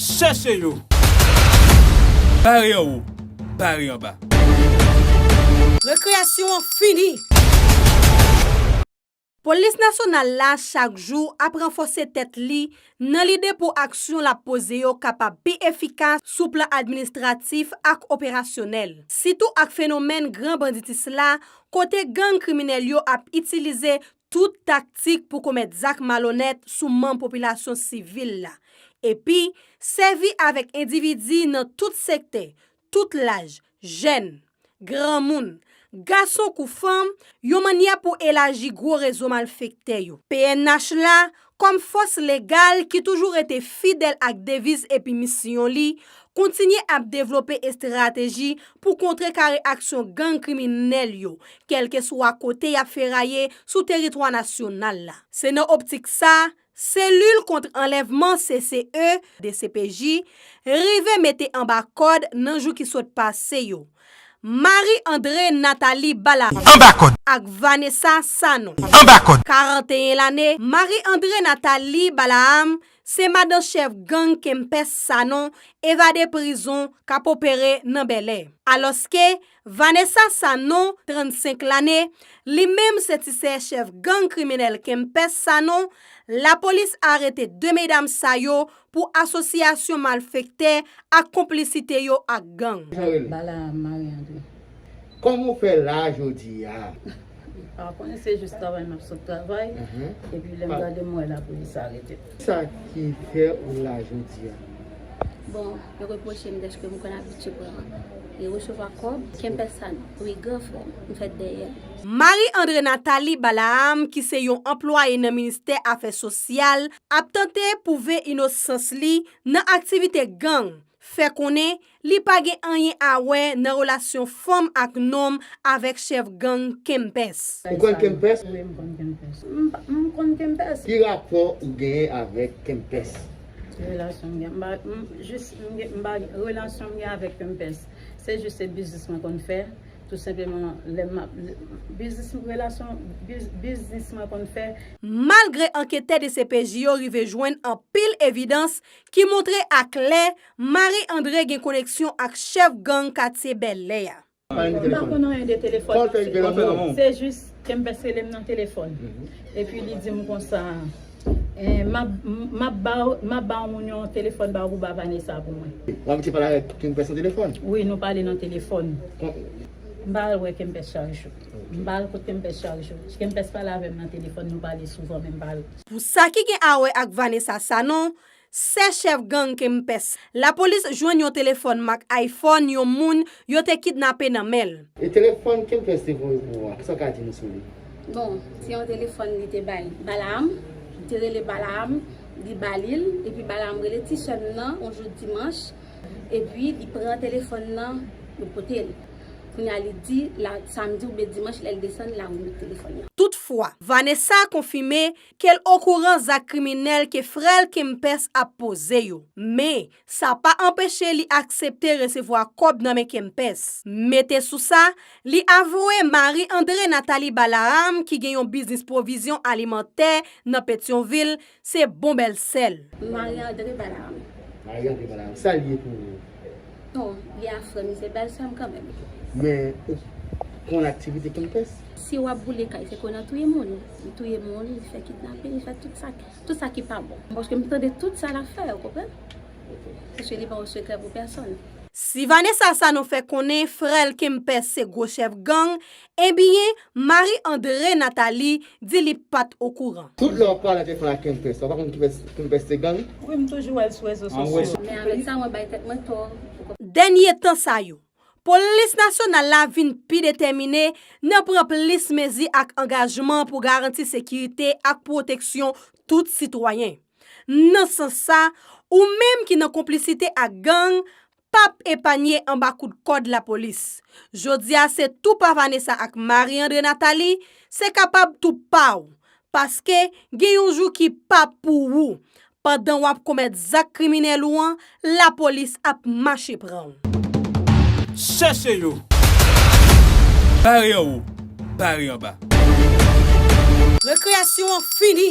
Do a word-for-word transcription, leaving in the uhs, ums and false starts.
Chèche yo. Bare anwo, bare anba. Rekreyasyon an fini. Polis nasyonal la chak jou ap ranfòse tèt li nan lide pou aksyon l ap poze yo kapab pi efikas sou plan administratif ak operasyonèl, sitou ak fenomèn gran banditis la, kote gang kriminèl yo ap itilize tout taktik pou komèt zak malonèt sou manm popilasyon sivil la, epi sèvi avèk endividi nan tout sektè, tout laj, jèn, granmoun, gason kou fanm, yon mannyè pou elaji gwo rezo malfektè yo. P N H la, kòm fòs legal ki toujou rete fidèl ak deviz epi misyon li, kontinye ap devlope estrateji pou kontrekare aksyon gang kriminèl yo, kèlkeswa kote y ap feraye sou teritwa nasyonal la. Se nan optik sa, Selil kont anlèvman C C E, D C P J, rive mete anba kòd nan jou ki sot pase yo. Marie André Nathalie Balaam Anba kòd. Ak Vanessa Sanon Anba kòd. Karanteyen lane, Marie André Nathalie Balaam se madan chèf gang Kempès Sanon evade prizon k ap opere nan Bèlè. Alòske Vanessa Sanon, trannsenk lane, li menm se ti sè chèf gang kriminèl Kempès Sanon, lapolis arete de medam sa yo pou asosyasyon malfektè ak konplisite yo ak gang. Jan rele? Bala Marie André. Kòman w fè la jodi a? A, konnen se jis travay m ap sot travay, mhm, epi lè m gade m wè lapolis arete m. Sa ki fè ou la jodi a? Bon, yo repwoche m dèske m konn abitye pran e resevwa kòb. Kempès Sanon, wi, gran frè m, m fèt dèyè l. Marie André Nathalie Balaam, ki se yon anplwaye nan ministè afè sosyal, ap tante pwouve inosans li nan aktivite gang, fè konnen li pa gen anyen a wè nan relasyon fanm ak nonm avèk chèf gang Kempès. Ou konn Kempès? Wi, m konn Kempès. M pa, m konn Kempès. Ki rapò ou genyen avèk Kempès? Ki relasyon m gen? M pa, m, jis, m gen, m pa, relasyon m gen avèk Kempès, se jis se biznis mwen konn fè. Tou senpleman, lè m ap, biznis, relasyon, biz-, biznis mwen konn fè. Malgre anketè D C P J yo rive jwenn anpil evidans ki montre aklè Marie André gen koneksyon ak chèf gang katye Bèlè a. M pa konn anyen de telefòn nan. Se jis Kempès rele m nan telefòn. Mhm. Epi li di m konsa, eh, m ap, m ap ba, m ap ba yon moun yon telefòn ba ou pou ba Vanessa pou mwen. Ou abitye pale avèk Kempès nan telefòn? Wi, nou pale nan telefòn. Kon- M pa al wè Kempès chak jou. Ok. M pa al kot Kempès chak jou. Kempès pale avè m nan telefòn, nou pale souvan, men m pa al. Pou sa ki gen a wè ak Vanessa Sanon, sè chèf gang Kempès, lapolis jwenn yon telefòn mak iPhone yon moun yo te kidnape nan men l. E telefòn Kempès te voye pou ou a, kisa w ka di nou sou li? Bon, se yon telefòn li te bay Balaam, li te rele Balaam, li ba li l, epi Balaam rele ti sè m nan, yon jou dimanch, epi li pran telefòn nan, yo pote l. Kounye a, li di, la, samdi oubyen dimanch, lè l desann, l a remèt telefòn nan. Toutfwa, Vanessa konfime ke l okouran zak kriminèl ke frè l Kempès ap poze yo. Men, sa pa anpeche li aksepte resevwa kòb nan men Kempès. Mete sou sa, li avwe Marie André Nathalie Balaam, ki gen yon biznis pwovizyon alimantè nan Petyonvil, se bon bèlsè l. Marie André Balaam. Marie André Balaam. Sa l ye pou ou? Non, li a frè m, se bèlsè m kanmenm. Men, ou konn aktivite Kempès? Si w ap boule kay, se konn nan touye moun. Li touye moun, li fè kidnape, li fè tout sa, tout sa ki pa bon. Paske m tande tout sa l ap fè, ou konprann? Paske li pa yon sekrè pou pèsonn. Si Vanessa Sanon fè konnen frè l Kempès se gwo chèf gang, ebyen, Marie André Nathalie di li pa t okouran. Tout lè w ap pale nan telefòn ak Kempès, ou pa konn Kempès, Kempès se gang? Wi, m toujou wè l sou rezo sosyo. Men avèk sa, mwen bay tèt mwen tò. Dènye tan sa yo, polis nasyonal la vin pi detèmine nan pran plis mezi ak angajman pou garanti sekirite ak pwoteksyon tout sitwayen. Nan sans sa, ou menm ki nan konplisite ak gang, p ap epanye anba kout kòd lapolis. Jodi a, se tou pa Vanessa ak Marie André Nathalie, se kapab tou pa w. Paske gen yon jou ki pa pou ou. Pandan w ap komèt zak kriminèl ou an, lapolis ap mache pran w. Chèche yo. Bare anwo, bare anba. Rekreyasyon an fini.